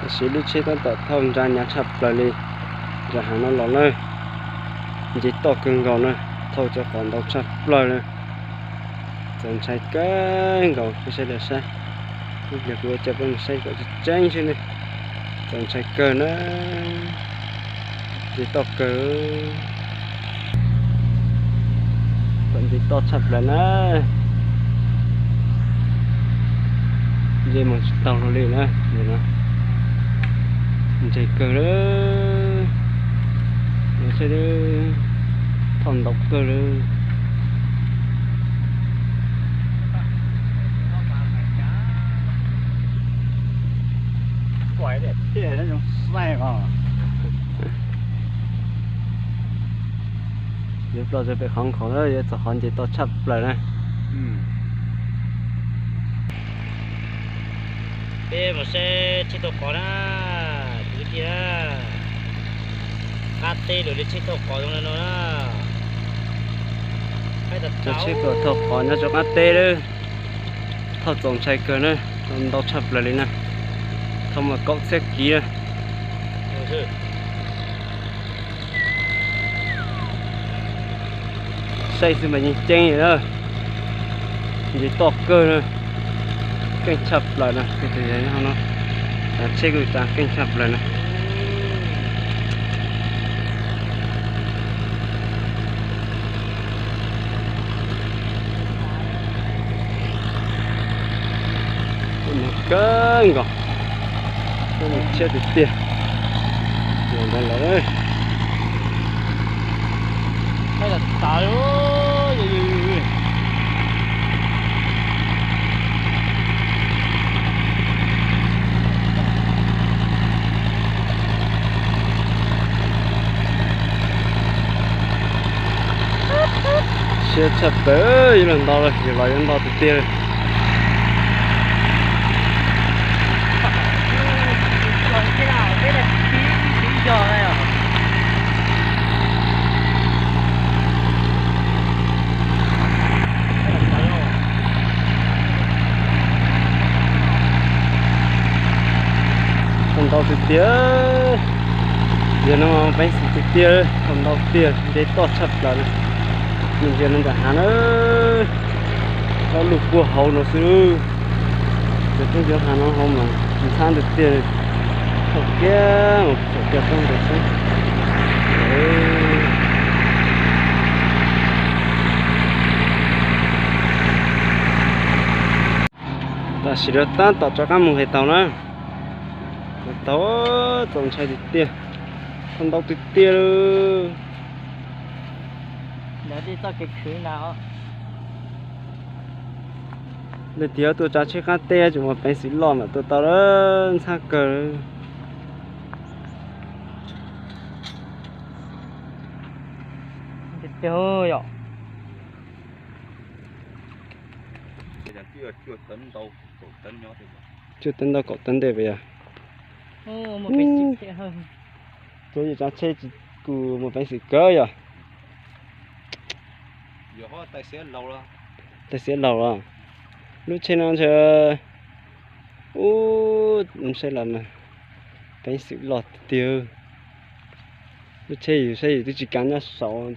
Tam sim lub tsheb tab tom thauj nra nyav tshaj plaws li, nram hav no los na, nce toj kawg nkaus na, thauj cov qos ntau tshaj plaws na. Txaus ntshai kawg nkaus, peb saib daim saib, ib pliag kuv yuav coj peb mus saib kom tseeb tseeb xwb ne. Txaus ntshai kawg na, nce toj kawg, txaus nce toj tshaj plaws na. Nce mus tsis tau hlo li na, ntshai kawg li, thauj ntau kawg li. Yuav ploj rau pem qhov nkhaus na, yuav txog qhov nce toj tshaj plaws na. Peb mus saib tsheb thauj qos na, kwv tij na. Qab teb lawm li tsheb thauj qos zoo li no na. Cov tsheb tuaj thauj qos nyob rau qab teb lawm, thauj txaus ntshai kawg na, ntau tshaj plaws li na, thauj mas kaum txhiab kiv na. Saib xwb mas yeej ceeb li na, nce toj kawg na, keej tshaj plaws na, tus yog no, tsheb kuj tsa keej tshaj plaws na. Kawg nkaus, tsheb tiag tiag. Ntawd lawm, siab tshaj plaws, yuav los nto lawm, yus los yuav nto tiag tiag. Txaus ntau tiag tiag. Yog no peev xwm tiag tiag, txaus ntau tiag, nce toj tshaj plaws. Nws ntsia no nram hav na, ob lub puag hauv no xwb. Cov roob cov hav no hauv mas ntxhab tiag tiag. Thaum kiag mus txog kiag txog ntawd xwb. Tam sim no tab tom rov qab mus hais tau na. Tau, txaus ntshai tiag tiag, txaus ntau tiag tiag li. Leej twg tuaj tsav tsheb qab teb tseem muaj peev xwm loj mam tua tau, ntxhab kawg. Cuaj tawv ntau kaum tawv ntej puas yog? Tus yawg tsav tsheb tsis, kuj muaj peev xwm kawg yog. Tais xiav laus los, lub tsheb no ntshe, ub, saib los mas peev xwm loj tiag tiag. Lub tsheb yus saib yus twb tsis kav nyob saud,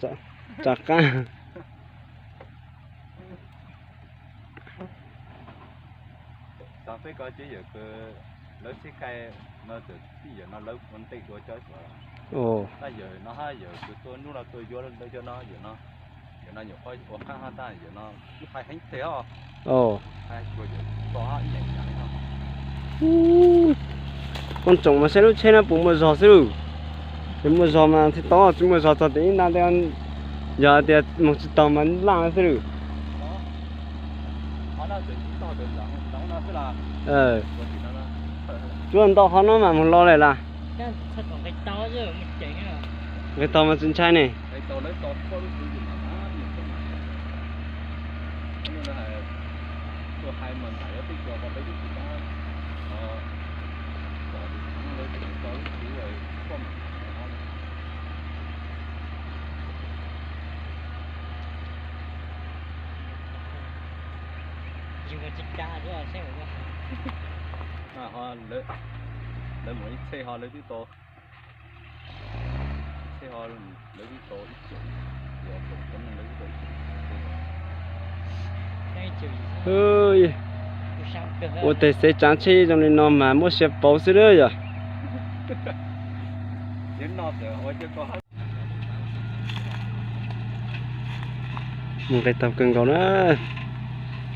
tsav qab. Xav peb ko ces yawm, lawv tsheb kai no txawm txij yawm no lawv ua ntej dua cov xwb. Tab yawm no hab yawm kws tuaj hnub no tuaj yuav lawv cov no yawm no, yawm no nyuam qhuab ua qab hab tab yawm no ib qhai heev tiag os. Ua yawm to hab ib yam li no. Koom tsoom mas saib lub tsheb no puas muaj zog xwb lauj. Yog muaj zog mas thiaj tau, tsis muaj zog txog tias ib nta, yog tias mus tsis taug mas laj xwb lauj. Tsuas ntau qhov no mas mus los lawm las. Nqis taug mas tsis ntshai ne. Lawv mus ib txhej ho lawv twb tau, txhej ho lawv twb tau ib cum, lawv twb tau ib cum. Ua tes xev tsav tsheb zoo li no mas muab siav pauv xwb na yom. Mus nqis tau kawg nkaus na,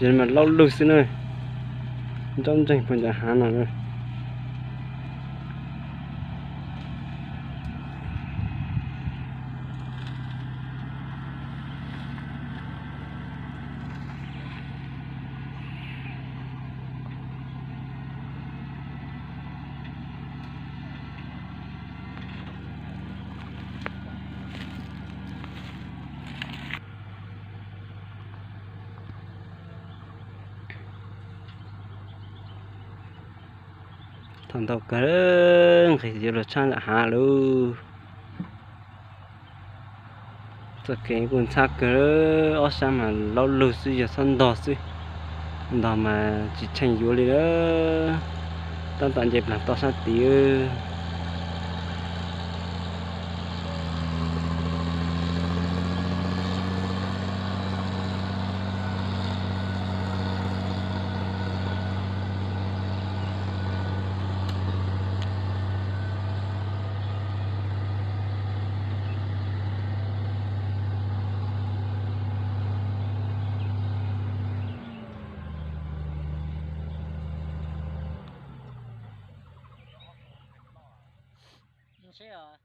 yog mas laub lug xwb na, nrab ntseeg puag nram hav no. Thaum ntau kawg, nqis yuav luag tshaj nram hav lauj. Txoj kev kuj ntxhab kawg, ob sab mas laub lug xwb, yog txhob ntog xwb, ntog mas tsis tsheej yuav li lawm. Tab tom nce plas toj sab tid. Seb os,